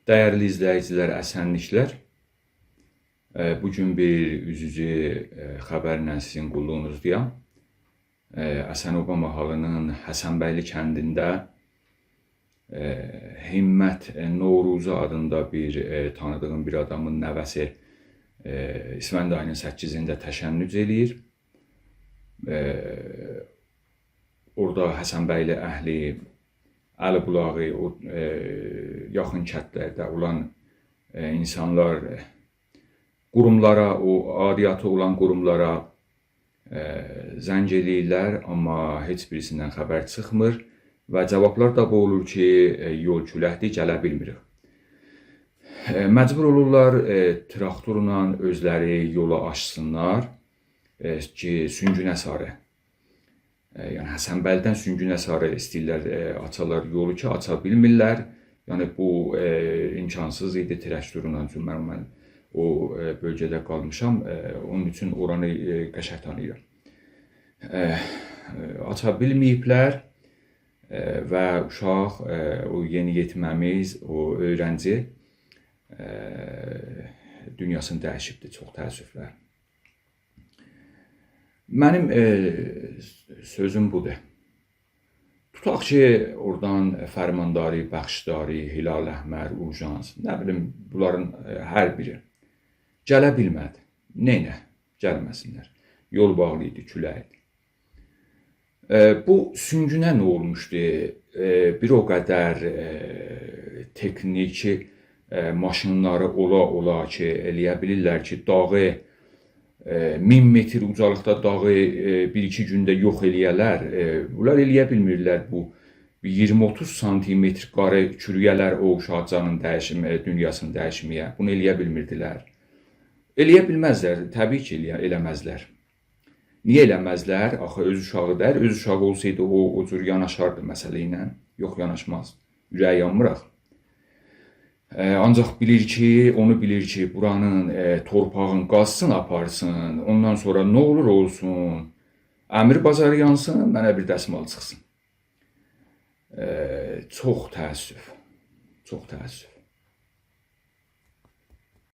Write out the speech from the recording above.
Dəyərli izləyicilər, əsenliklər. Bu gün bir üzücü xəbərlə sizin qulluğunuzdayam. Əsənoba mahalının Həsənbəyli kəndində Himmət Novruzı adında bir tanıdığım bir adamın nəvəsi İsfənd ayının 8-də təşənnüc eləyir. Orada Həsənbəyli əhli, Əli bulağı, o yaxın kəndlərdə olan insanlar qurumlara, o adiyyatı olan qurumlara zəng eləyirlər, amma heç birisindən xəbər çıxmır və cavablar da bu olur ki, yol küləkdir, gələ bilmirik. Məcbur olurlar traktorla özləri yola açsınlar ki, Süngünə sarı. Yəni Həsənbəylidən Süngünə sarı istəyirlər açarlar yolu ki, aça bilmirlər. Yəni bu imkansız idi traktorla, çünki mən o bölgədə qalmışam. Onun üçün oranı qəşəng tanıyıram. Aça bilməyiblər və uşaq, o yeni yetməmiz, o öyrənci dünyasını dəyişibdir çox təəssüflə. Mənim sözüm budur. Tutaq ki, oradan Fərmandari, Bəxşdari, Hilal Əhmər, Urjans, nə bilim, bunların hər biri gələ bilmədi. Neynə? Gəlməsinlər. Yol bağlı idi, külək idi. Bu Süngünə nə olmuşdu? Bir o qədər texniki maşınları ola-ola ki, eləyə bilirlər ki, dağı 1000 metr ucalıqda dağı bir-iki gündə yox eləyələr. Bunlar eləyə bilmirlər bu 20-30 santimetr qarı kürüyələr o uşaq canın dəyişməyə, dünyasını dəyişməyə. Bunu eləyə bilmirdilər. Eləyə bilməzlər, təbii ki, eləməzlər. Niyə eləməzlər? Axı öz uşağı deyil. Öz uşağı olsaydı o cür yanaşardı məsələ ilə. Yox, yanaşmaz. Ürəyi yanmır axı. Ancaq bilir ki, onu bilir ki, buranın torpağın qazsın, aparsın. Ondan sonra nə olur olsun. Əmir bazarı yansın, mənə bir dəsmal çıxsın. Çox təəssüf. Çox təəssüf.